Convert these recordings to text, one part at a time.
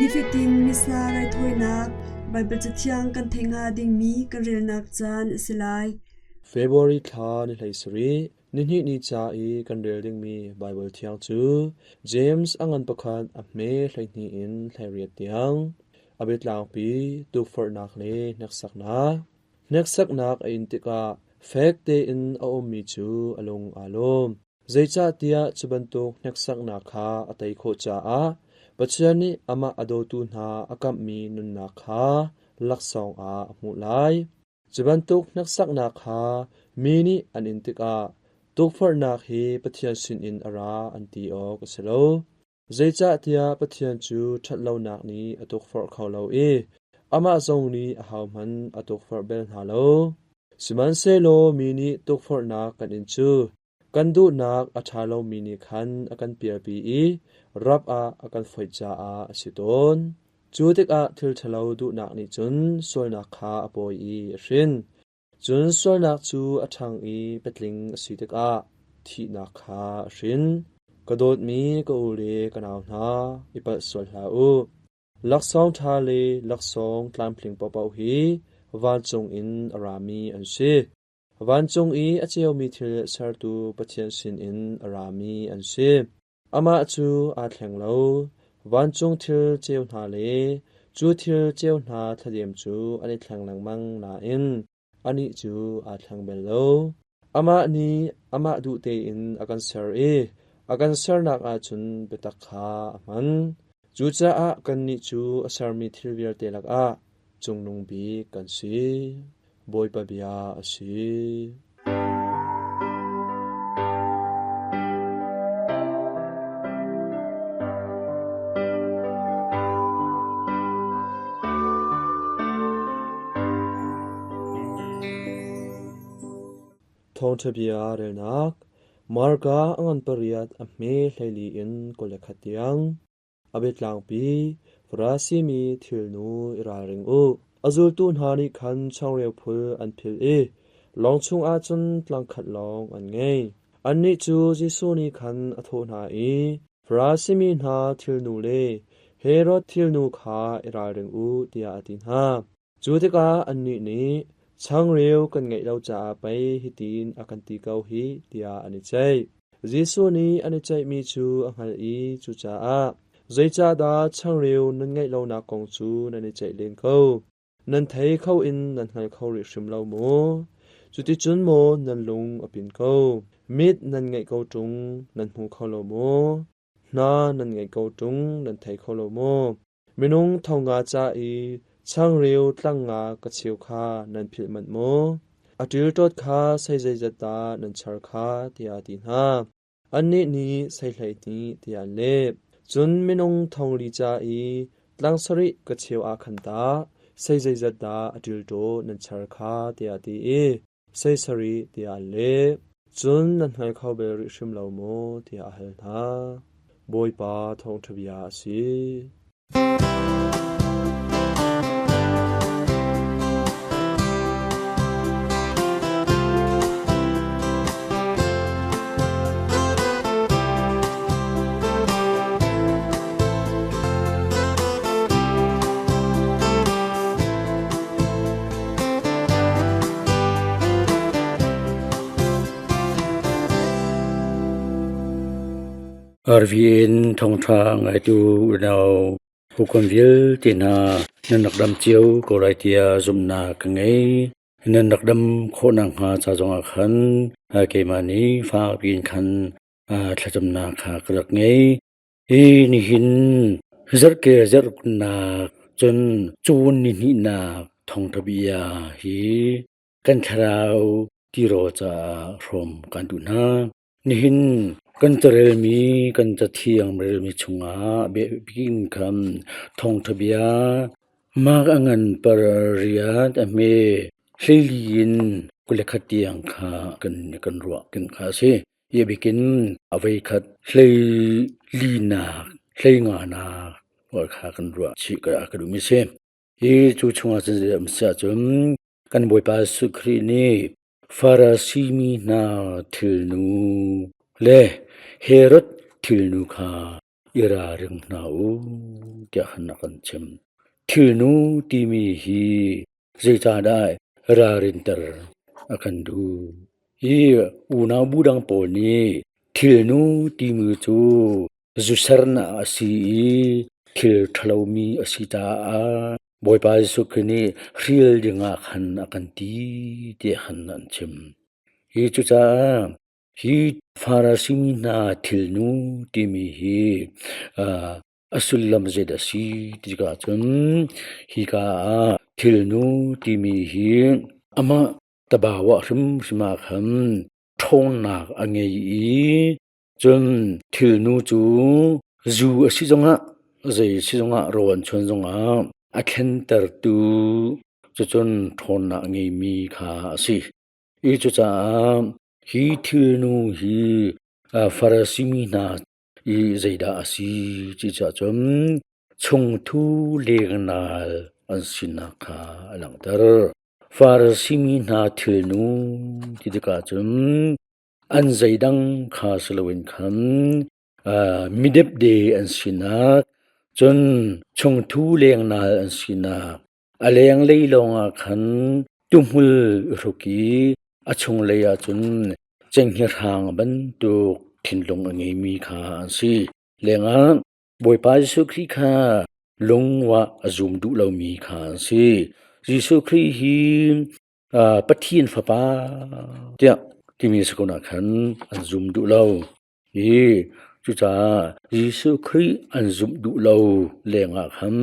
Nifatin Missa raithawinak Baibal Cathiang kan theih hnga dingmi kan relnak caan a si lai. February thla ni 17, nihnih ni ca i kan rel dingmi Baibal Thiang cu James a ngan pakhat a hme 12 in 18 tiang. A biatlangpi tukforhnak le hneksaknak. Hneksaknak a in tikah fek tein a ummi cu a lung aa lawm. Zeicahtiah cu bantuk hneksaknak kha a tei khawh caah Pathian nih amah a dawtu hna a kamhmi nunnak kha laksawng ah a hmuh lai. Cu bantuk hneksaknak kha mi nih an in tikah tukforhnak hi Pathian sinin a ra an ti awk a si lo. Zeicahtiah Pathian cu ṭhatlonak nih a tukforh kho lo i amah zong nih ahohmanh a tukforh bal hna lo. Sihmanhsehlaw mi nih tukforhnak kan in cu kan duhnak a ṭha lomi nih khan a kan pialpi i rap ah a kan foih caah a si tawn. Cu tikah thil ṭhalo duhnak nih cun sualnak kha a pawi i a hrin. Cun sualnak cu a ṭhang i patling a si tikah thihnak kha a hrin. Ka dawtmi ka u le ka nau hna, i palh sual hlah u. Laksawng ṭha le laksawng tlamtling paohpaoh hi vancung in a rami an si. Vancung i a ceumi thil sertu Pathian sinin a rami an si. Amah cu aa thleng lo. Vancung thil ceu hna le cu thil ceu hna thladem cu an i thleng lengmang nain anih cu aa thleng bal lo. Amah nih amah duh tein a kan ser i a kan sernak ahcun biatak kha a hman. Cucaah kannih cu a sermi thil vialte lakah cungnung bik kan si. Bawipa bia a si. Thawngṭha bia relnak Marka a ngan pariat a hme 14 in 21 tiang. A biatlangpi Farasi mi thilnu i ralring u. A zultu hna nih khan changreu phul an philh i lawng chungah cun tlangkhat lawng an ngei. Annih cu Jesuh nih khan a thawh hna i, Farasi mi hna thilnu le Herod thilnu kha i ralring u, tiah a ti hna. Cu tikah annih nih, Changreu kan ngeih lo caah pei hitin a kan ti ko hih, tiah an i ceih. Jesuh nih an i ceihmi cu a hngalh i cucaah, Zeicahdah changreu nan ngeih lonak kong cu nan i ceih len ko? Nan thei kho in nan hngal kho rih hrim lo maw? Cuticun maw nan lung a pin ko? Mit nan ngeih ko ṭung, nan hmu kho lo maw? Hna nan ngeih ko ṭung, nan thei kho lo maw? Minung thonga ca i changreu tlang nga ka cheu kha nan philh manh maw? A ṭilṭawt kha sei zeizat dah nan char kha, tiah a ti hna. Annih nih sei 12 tiah an leh. Cun minung 4,000 ca i tlang sarih ka cheu ah khan tah sei zeizat dah a ṭilṭaw nan char kha, tiah a ti i sei sarih tiah an leh. Cun nan hngal kho bal rih hrim lo maw? tiah a hal hna. Bawipa thawngṭha bia a si. RVN thawngṭha ngaitu unau hukum vialte hna nan rak dam cio ko lai tiah zumhnak ka ngei. Nan rak dam khawh nakhnga ca zongah khan keimah nih fak piin khan thlacamnak kha ka rak ngei. Hi nihin zarhke zarhnak cun cawn nihnihnak thawngṭha bia hi kan thlarau tirawl caah hrawm kan duh hna. Nihin kan carelmi kan cathiang relmi chungah biakin khan thawngṭha bia mark a ngan pariat a hme 14 in 21 tiang kha kan ruah kan kha a si. Hi a bikin a voikhat 14nak 15nak kha kan ruah chih ka duhmi a si. Hi cu chungah cun zei a si ahcun kan Bawipa Jesuh Khrih nih Farasi mi hna thilnu le Herod thilnu kha i ralring hna u tiah khan a kan chim. Thilnu timi hi zeicahdah ralrinter a kan duh? Hi unau bu dang pawl nih thilnu timi cu zu sernak a si i thil ṭhalomi a si caah Bawipa Jesuh Khrih nih hrial dingah khan a kan ti tiah khan an chim. Hi cucaah hi Farasi mi hna thilnu timi hi a sullam zeidah a si ti tikah cun hika ah thilnu timi hi amah tabauah hrimhrim ah khan ṭhawnnak a ngei i cun thilnu cu zu a si zongah zei a si zongah rawl an chuan zongah a thlentertu cucun ṭhawnnak a ngeimi kha a si. I cucaah hi thilnu hi Farasi mi hna i zeidah a si ti cun chungthu lengnal an sinak kha a langhter. Farasi mi hna thilnu ti tikah cun an zeidang kha si loin khan midepde an sinak, cun chungthu lengnal an sinak, a lenglei lawngah khan tuhmul i hruk i a chunglei ah cun cenghngia hrang bantuk thinlung a ngeimi kha an si. Lengah Bawipa Jesuh Khrih kha lungwah a zum duh lomi kha an si. Jesuh Khrih hi Pathian Fapa tiah timi si ko na khan an zum duh lo. I cucaah Jesuh Khrih an zumh duh lo lengah khan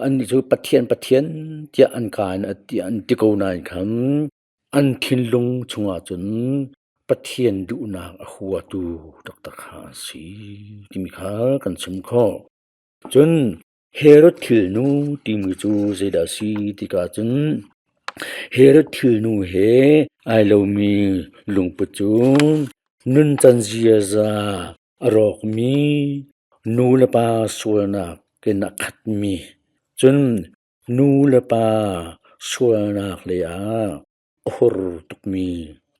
annih cu Pathian Pathian tiah an kaa in an ti ko nain khan an thinlung chungah cun Pathian duhnak a huatu taktak kha an si timi kha kan chim khawh. Cun Herod thilnu timi cu zeidah a si tikah cun Herod thilnu he ai lomi lungput cu nuncan ziaza a rawkmi nu le pa sualnak in a khatmi cun nu le pa sualnak lei ah a hur tukmi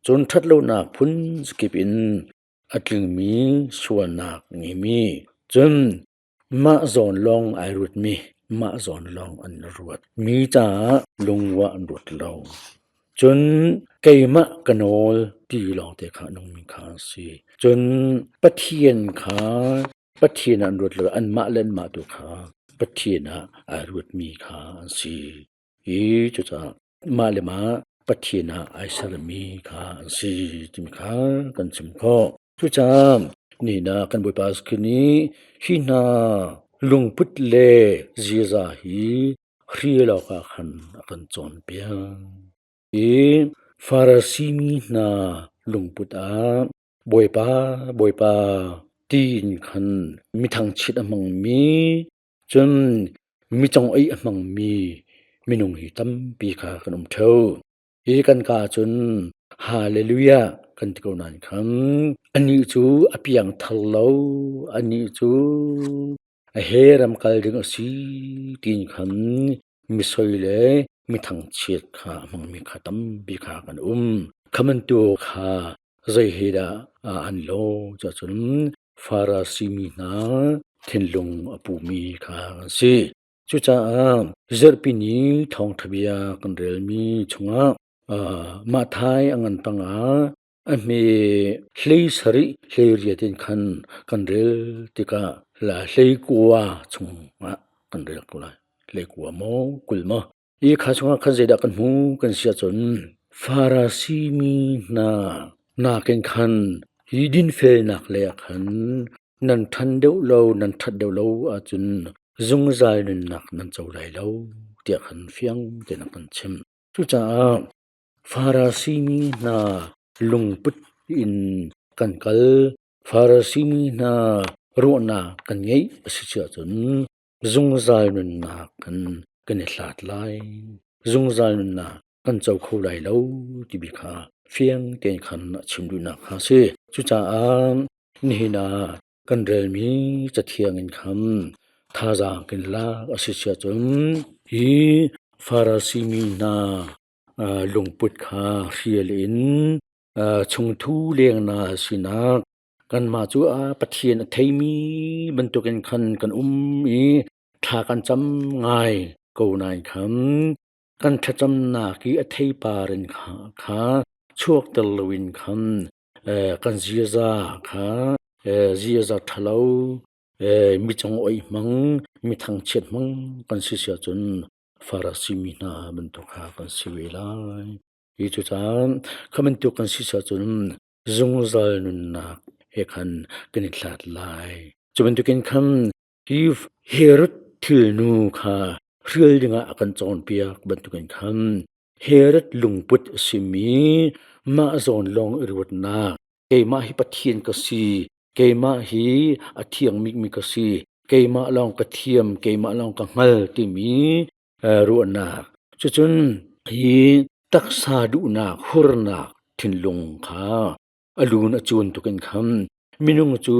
cun ṭhatlonak phun zakip in a tlingmi sualnak a ngeimi cun mah zawn lawng ai ruatmi mah zawn lawng an ruat mi caah lungwah an ruat lo. Cun keimah ka nawl ti lawngte kha a nungmi kha a si. Cun Pathian kha Pathian ah an ruat lo, anmah le anmah tu kha Pathian ah ai ruatmi kha an si. I cucaah mah le mah Pathian ah ai sermi kha an si timi kha kan chim khawh. Cucaah nihin ah kan Bawipa Jesuh Khrih nih hi hna lungput le ziaza hi hrial awkah khan a kan cawnpiak. I Farasi mi hna lungput ah Bawipa, Bawipa tiin khan mi thangchiat a hmangmi, cun mi cong-eih a hmangmi minung hi tampi kha kan um ṭheo. Hi kan ka cun Hallelujah kan ti ko nain khan anih cu a piangthar lo, anih cu a he ram kal ding a si tiin khan mi soi le mi thangchiat kha a hmangmi kha tampi kha kan um. Kha bantuk kha zei he dah an lo cun Farasi mi hna thinlung a pumi kha an si. Cucaah zarhpi ni thawngṭha bia kan relmi chungah Matthai a ngan tangah a hme hlei sarih hlei riat in khan kan rel tikah la hlei kua chungah kan rel ko lai. Hlei kua maw 20 maw? Hi kha chungah khan zeidah kan hmu kan si ahcun Farasi mi hna nakin khan hi dinfelnak lei ah khan nan ṭhan deuh lo, nan ṭhat deuh lo ahcun zungzal nunnak nan co lai lo tiah khan fiang tein a kan chimh. Cucaah Farasi mi hna lungput in kan kal, Farasi mi hna ruahnak kan ngeih a si ahcun zungzal nunnak kan kan i hlat lai. Zungzal nunnak kan co kho lai lo timi kha fiang tein khan a chim duhnak kha a si. Cucaah nihin ah kan relmi cathiang in khan thazaang kan lak a si ahcun hi Farasi mi hna lungput kha hrial in chungthu lengna sinak. Kanmah cu a Pathian a theimi bantukin khan kan um i thla kan cam ngai ko nain khan kan thlacamnak i a theipar in kha chuakter loin khan kan ziaza kha ziaza ṭhalo mi cung oih hmang mi thangchiat hmang kan si si ahcun Farasi mi hna bantuk kha kan si ve lai. Hi cucaah kha bantuk kan si si ahcun zungzal nunnak he khan kan i hlat lai. Cu bantukin khan hi Herod thilnu kha hrial dingah a kan cawnpiak bantukin khan Herod lungput a simi mah zawn lawng i ruatnak keimah hi Pathian ka si, keimah hi a thiangmi ka si, keimah lawng ka thiam, keimah lawng ka hngal timi ruahnak. Cucun hi taksa duhnak, hurnak thinlung kha a lun a cun tuk in khan minung cu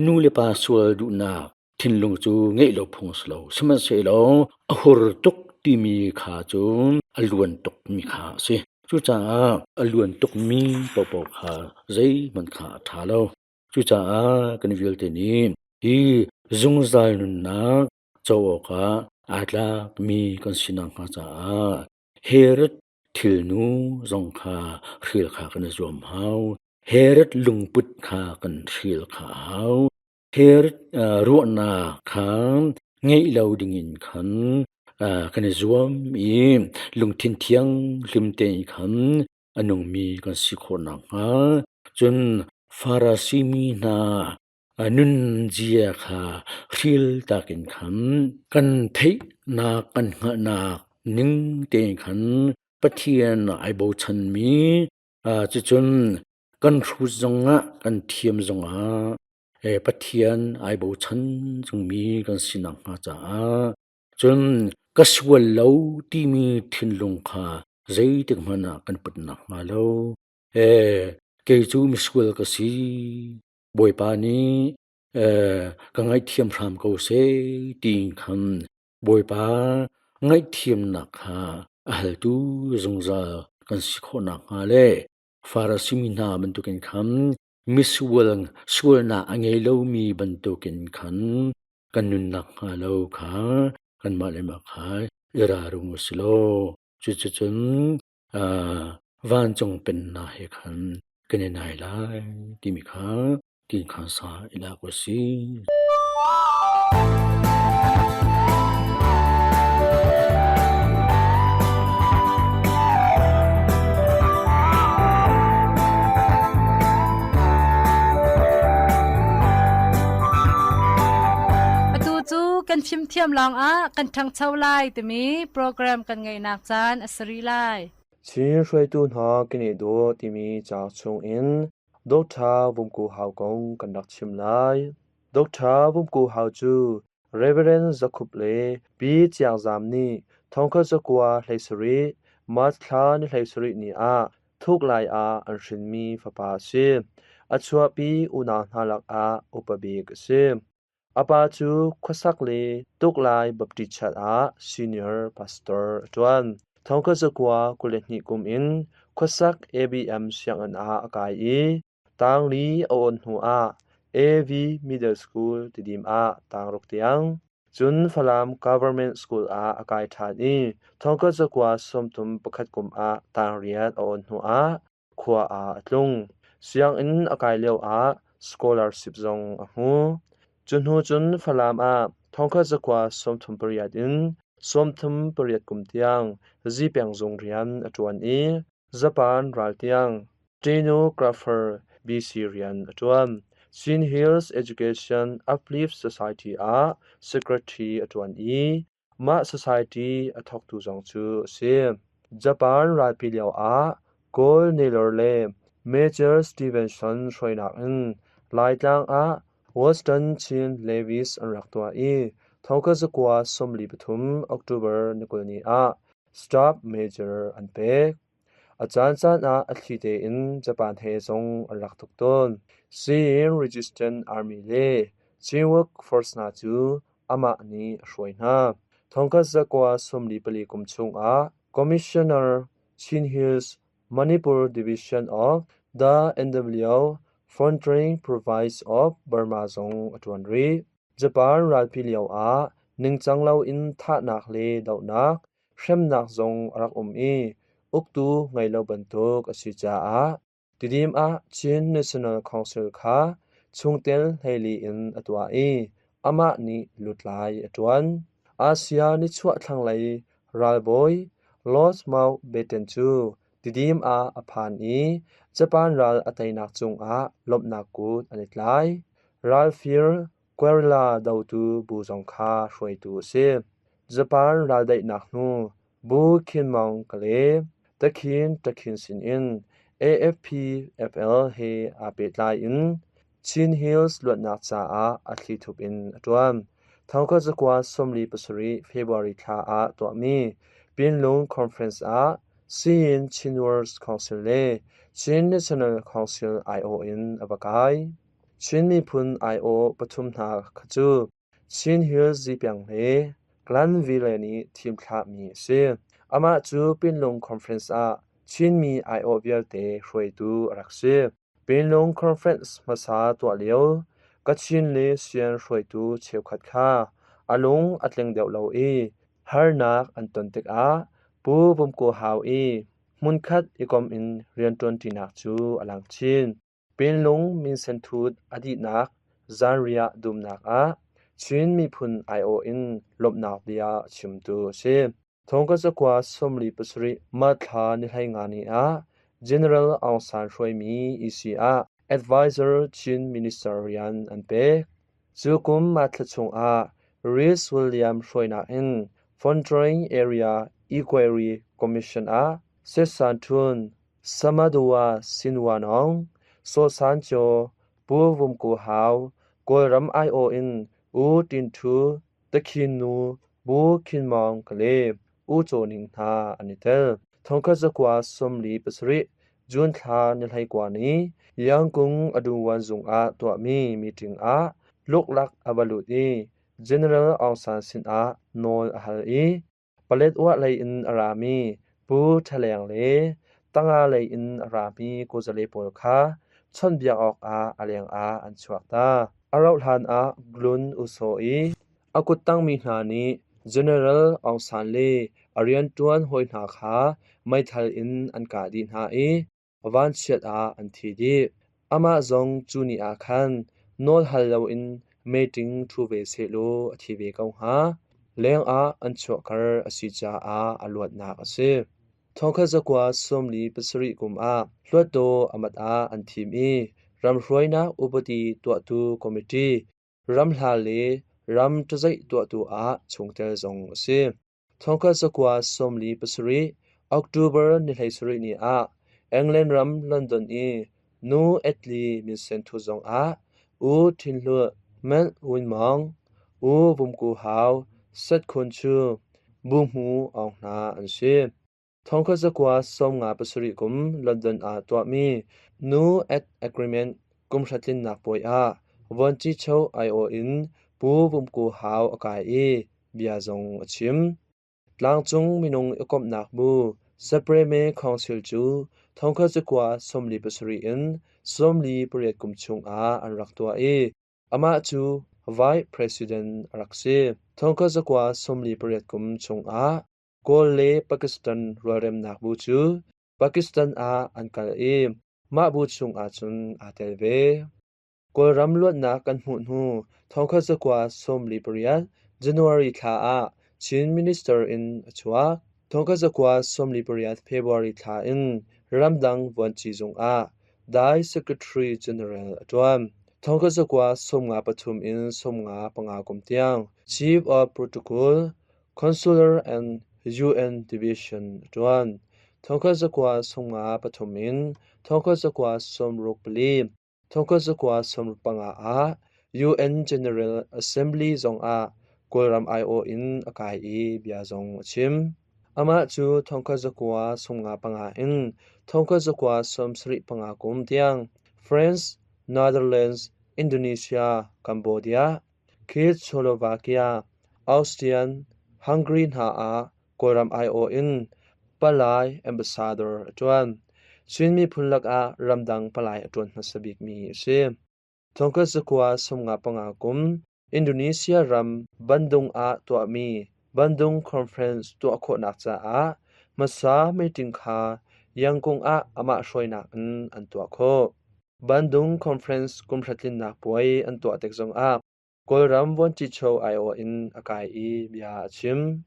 nu le pa sual duhnak thinlung cu ngeih lo phung a si lo. Sihmanhsehlaw a hur tuk timi kha cu a luan tukmi kha a si. Cucaah a luan tukmi paohpaoh kha zeihmanh kha a ṭha lo. Cucaah kan vialte nih hi zungzal nunnak co awkah aa tlakmi kan si nakhnga caah Herod thilnu zong kha hrial kha kan i zuam hau. Herod lungput kha kan hrial kha a hau. Herod ruahnak kha ngeih lo dingin khan kan i zuam i lungthin thianghlim tein khan a nungmi kan si khawh nakhnga cun Farasi mi hna nunzia kha hril takin khan kan theihnak kan hngalhnak ning tein khan Pathian ai bochanmi cucun kan hrut zongah kan thiam zongah Pathian ai bochan cungmi kan si nakhnga caah cun ka sual lo timi thinlung kha zeitik hmanh ah kan put nakhnga lo kei cu misual ka si Bawipa nih ka ngaihthiam hram ko seh ti khan Bawipa ngaihthiamnak kha a haltu zungzal kan si khawh nakhnga le Farasi mi hna bantukin khan misual sualnak a ngei lomi bantukin khan kan nun nakhnga lo kha kanmah le mah kha i ralring u si law cuticun vancung pennak he khan kan i nai lai timi kha tinkhan sa i lak u sih. Atu cu kan fimthiam lawngah kan ṭhangcho lai timi program kan ngeihnak caan a si rih lai. Chin hruaitu hna kan i daw timi cauk chungin Doctor Vumku Hau kong kan rak chim lai. Doctor Vumku Hau cu Reverend Zakhup le Pi Ciang Zam nih 1917 March thla ni 17 ni ah Thuk Lai ah an hrinmi fapa a si. A chuahpi unau hna lakah upa bik a si. A pa cu khuasak le Tuklai Baptist Church ah senior pastor a ṭuan. 1922 kum in khuasak ABM sianginn ah a kai i tangli a awn hnuah AV Middle School Tidim ah tangruk tiang, cun Falam Government School ah a kai ṭhan i 1931 kum ah tangriat a awn hnuah khua ah a tlung. Sianginn a kai lioah scholarship zong a hmu. Cu hnu cun Falam ah 1938 in 38 kum tiang Zipeng zung rian a ṭuan i Japan ral tiang stenographer BC rian a ṭuan. Chin Hills Education Uplift Society ah secretary a ṭuan i Mah society a thawktu zong cu a si. Japan ralpi lioah Kawl Naylor le Major Stevenson hruainak in Laitlang ah Western Chin Levies an rak tuah i 1943 October ni 20 ni ah Staff Major an pek. A caancaan ah a thli tein Japan he zong an rak tuk tawn. Chin Resistance Army le Chin Workforce hna cu amah nih a hruai hna. 1944 kum chungah Commissioner Chin Hills Manipur Division of the NW. Frontier Province of Burma zong a ṭuan rih. Japan ralpi lioah ningcang loin thahnak le dohnak, hremnak zong a rak um i uktu ngei lo bantuk a si caah Tidim ah Chin National Council kha chungtel 14 in a tuah i amah nih lutlai a ṭuan. Asia nichuah thlanglei ralbawi Lord Mountbatten cu Tidim ah a phan i Japan ral a teinak cungah lawmhnak kut an i tlai. Ralfir guerrilla dotu bu zong kha hruaitu a si. Japan raldaihnak hnu Bu Khin Maung Kale, Takhin Takhin sinin AFPFL he aa pehtlai in Chin Hills luatnak caah a thlithup in a ṭuan. Thongkhat zakua 47 February thla ah tuahmi Pinlung Conference ah Siyin Chin World Council le Chin National Council aiawh in a va kai. Chin miphun aiawh pathum hna kha cu Chin Hills Zipiang le Glenville nih thimthlahmi a si. Amah cu Pinlung Conference ah Chinmi aiawh vialte hruaitu a rak si. Pinlung Conference hmasa tuah lio Kachin le Sian hruaitu cheukhat kha a lung a tling deuh lo i harnak an ton tikah Pu Vumku Hau i hmunkhat i kom in rianṭuanṭinak cu a lang chin. Pinlung minsenthut a dihnak zanriah dumnak ah Chin miphun aiawh in lawmhnak bia a chimtu a si. Thongka cakua 47 March thla ni 15 ni ah General Aung San hruaimi EC ah Advisor Chin Minister rian an pek. Cu kum March thla chungah Rhys William hruainak in Frontier Area Inquiry Commission ah Setsan Htun Samadua Sinwanong, Sawsan Caw, Pu Vum Ku Hau, Kawlram aiawh in U Tin Hthu, Takhin Nu, Bu Khin Maung Kale, U Caw Ning hna an i tel. Thongkhat zakua 47 June thla ni 19 ni Yangkung Aduwan zung ah tuahmi meeting ah luklak a va lut i General Aung San sinah nawl a hal i Paletwa lei in a rami Pu Ṭha Leng le Tanga lei in a rami kuzale pawl kha chawnhbiak awkah a lengah an chuak ta. A rauhhlan ah Glun U Saw i a kuttangmi hna nih General Aung San le a rianṭuan hawi hna kha meithal in an kah dih hna i vanchiat ah an thi dih. Amah zong cu ni ah khan nawl hal loin meṭing ṭhu ve sehlaw a thi ve ko hnga. Lengah an chuahkar a si caah a luatnak a si. Thongkhat zakua 47 kum ah Hluttaw amat ah an thim i ramhruainak upadi tuahtu committee, ramhla le ram ṭazeih tuahtu ah chungtel zong a si. Thongkhat zakua 47 October ni 17 ni ah England ram London i Nu Attlee minsen thu zongah U Thin Hlut, Manh Win Maung, U Vum Ku Hau, Sat Khun Chu, Bu Hmu Aung hna an si. Thongkhat zakua 57 kum London ah tuahmi Nu At Agreement kum hratlinnak puai ah Vuanci-cho aiawh in Pu Vum Ku Hau a kai i bia zong a chim. Tlangcung minung i komhnak bu Supreme Council cu thongkhat zakua 47 in 48 kum chungah an rak tuah i amah cu Vice President a rak si. Thongkhat zakua 48 kum chungah Kawl le Pakistan rualremnak bu cu Pakistan ah an kal i mah bu chungah cun aa tel ve. Kawlram luatnak kan hmuh hnu thongkhat zakua 48 January thla ah Chin Minister in a chuak. Thongkhat zakua 48 February thla in ramdang vuanci zung ah Dai Secretary General a ṭuan. Thongkhat zakua 53 in 55 kum tiang Chief of Protocol, Consular and UN Division a ṭuan. Thongkhat zakua 53 in thongkhat zakua 64 Thongkhat zakua 15 ah UN General Assembly zongah Kawlram aiawh in a kai i bia zong a chim. Amah cu thongkhat zakua 55 in thongkhat zakua 75 kum tiang France, Netherlands, Indonesia, Cambodia, Czechoslovakia, Austrian, Hungary hna ah Kawlram aiawh in palai ambassador a ṭuan. Chin miphun lakah ramdang palai a ṭuan hmasa bikmi a si. Thongkhat zakua 55 kum Indonesia ram Bandung ah tuahmi Bandung Conference tuah khawhnak caah hmasa meeting kha Yangon ah amah hruainak in an tuah khawh. Bandung Conference kum hratlinnak puai an tuah tik zongah Kawlram Vuanci-cho aiawh in a kai i bia a chim.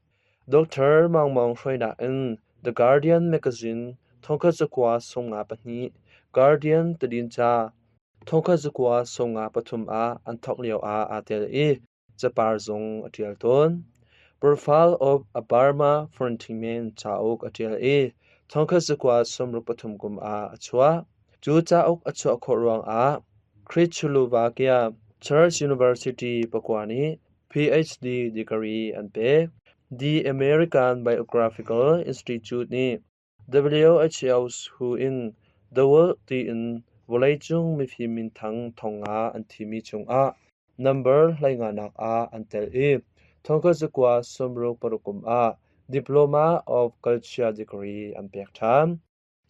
Dr. Maung Maung hruainak in The Guardian magazine thongkhat zakua 52 Guardian tadinca thongkhat zakua 53 ah an thawk lio ah aa tel i capar zong a ṭial tawn. Profile of a Burma Frontman cauk a ṭial i thongkhat zakua 63 kum ah a chuah. Cu cauk a chuah khawh ruangah Czechoslovakia Charles University pakua nih PhD degree an pek. The American Biographical Institute nih WHO hu in The World tiin vawleicung mifim minthang thongnga an thimi chungah number 15nak ah an tel i thongkhat zakua 66 kum ah Diploma of Culture degree an pek ṭhan.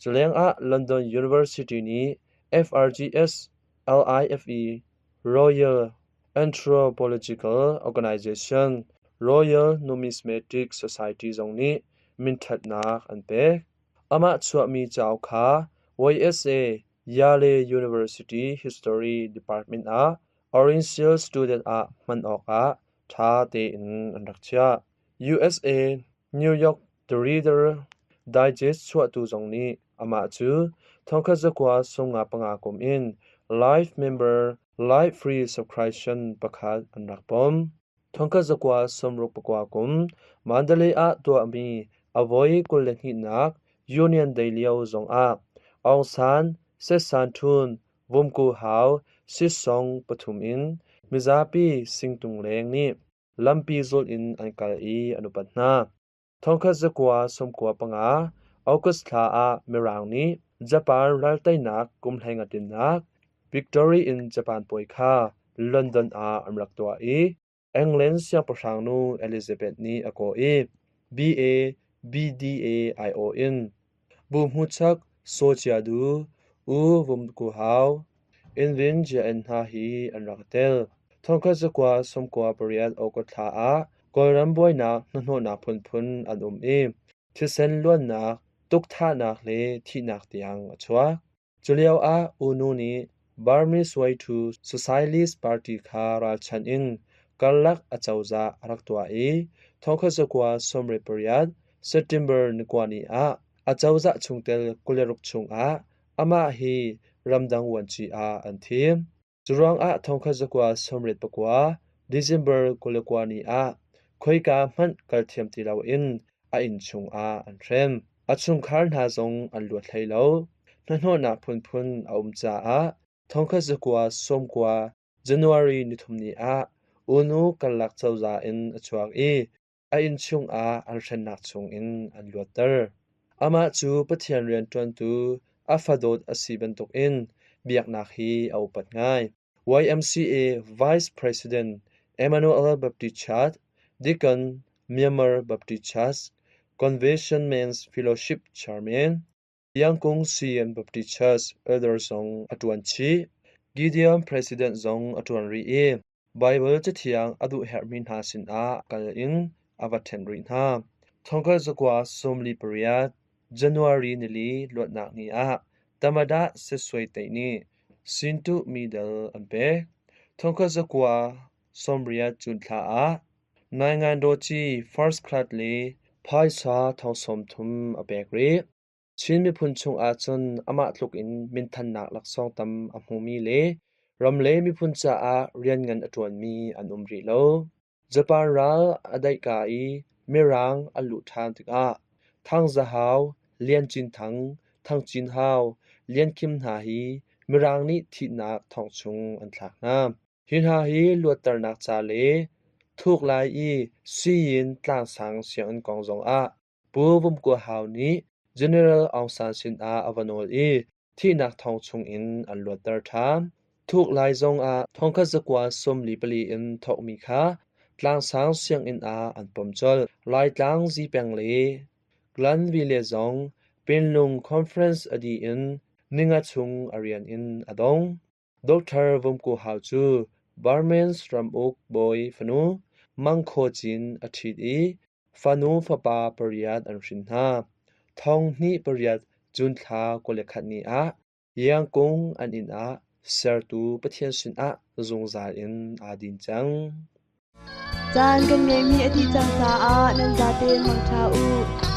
Culengah London University nih FRGS LIFE Royal Anthropological Organization Royal Numismatic Society zong nih minṭhatnak an pek. Amah chuahmi cauk kha YSA Yale University History Department ah Oriental student ah hman awkah ṭha tein an rak chiah. USA New York The Reader Digest chuahtu zong nih amah cu thongkhat zakua 55 kum in Life Member Life Free Subscription pakhat an rak pom. Thongkhat zakua 69 kum Mandalay ah tuahmi a voi 22nak Union Day lio zongah Aung San Set San Htun Vumku Hau Sisong pathum in mizapi singtung leng nih lampi zulh in an kal i an upat hna. Thongkhat zakua 95 August thla ah Mirang nih Japan ralteinak kum hleingatinnak Victory in Japan puai kha London ah an rak tuah i England siangpahrangnu Elizabeth nih a kawh i BA BDA aiawh in Bu Hmuchak Saw Cia Du, U Vum Ku Hau, Innvin Jian hna hi an rak i tel. Thongkhat zakua 98 August thla ah Kawlram buainak hnahnawhnak phunphun an um i thisen luannak, tukthahnak le thihnak tiang a chuak. Culio ah U Nu nih Burmese Waiṭhu Socialist Party kha ralchanh in karlak acozah a rak tuah i thongkhat zakua 68 September ni kua ni ah acozah chungtel 26 chungah amah hi ramdang vuanci ah an thim. Curuangah thongkhat zakua 69 December 29 ni ah khoika hmanh kal thiam ti loin a inn chungah an hrem. A chungkhar hna zong an luat hlei lo. Hnahnawhnak phunphun a um caah thongkhat zakua 90 January nithum ni ah Unu karlak cozah in a chuak i a inn chungah an hrennak chungin an luatter. Amah cu Pathian rianṭuantu a fadawt a si bantukin biaknak hi a upat ngai. YMCA Vice President Emmanuel Baptist Church, Deacon Myanmar Baptist Church, Convention Men's Fellowship Chairman, Yangkung CM Baptist Church Elder zong a ṭuan chih. Gideon President zong a ṭuan rih i Baibal Cathiang a duh herhmi hna sinah kal in a va ṭhen rih hna. Thongkhat zakua 48 January nili luatnak ni ah Tamadah Setsuai Teih nih Sintuh Midal an pek. Thongkhat zakua 80 June thla ah Naingandaw First Class le phaisa thong 30 a pek rih. Chin miphun chungah cun amah tluk in minthannak laksawng tam a hmumi le ram le miphun caah rian ngan a ṭuanmi an um rih lo. Japan ral a daihka i Mirang an luh ṭhan tikah Thang Za Hau, Lian Cin Thang, Thang Cin Hau, Lian Khim hna hi Mirang nih thihnak thong chung an thlak hna. Hi hna hi luatternak ca le thuk lai i Siyin tlangsang sianginn kong zongah Pu Vumkua Hau nih General Aung San sinah a va nawl i thihnak thong chungin an luatter ṭhan. Thuk lai zongah thongkhat zakua 44 in thawkmi kha Tlangsang sianginn ah an pom colh. Laitlang Zipeng le Glanville zong Pinlung Conference a dih in ninga chung a rian in a dong. Dr. Vumku Hau cu Burmese ramuk bawi fanu Mang Khaw Cin a ṭhit i fanu fapa pariat an hrin hna. Thong hnih pariat June thla 21 ni ah Iangkung an inn ah sertu Pathian sinah zungzal in aa din cang. Caan kan ngeihmi a dih cang caah nan zatein mangṭha u.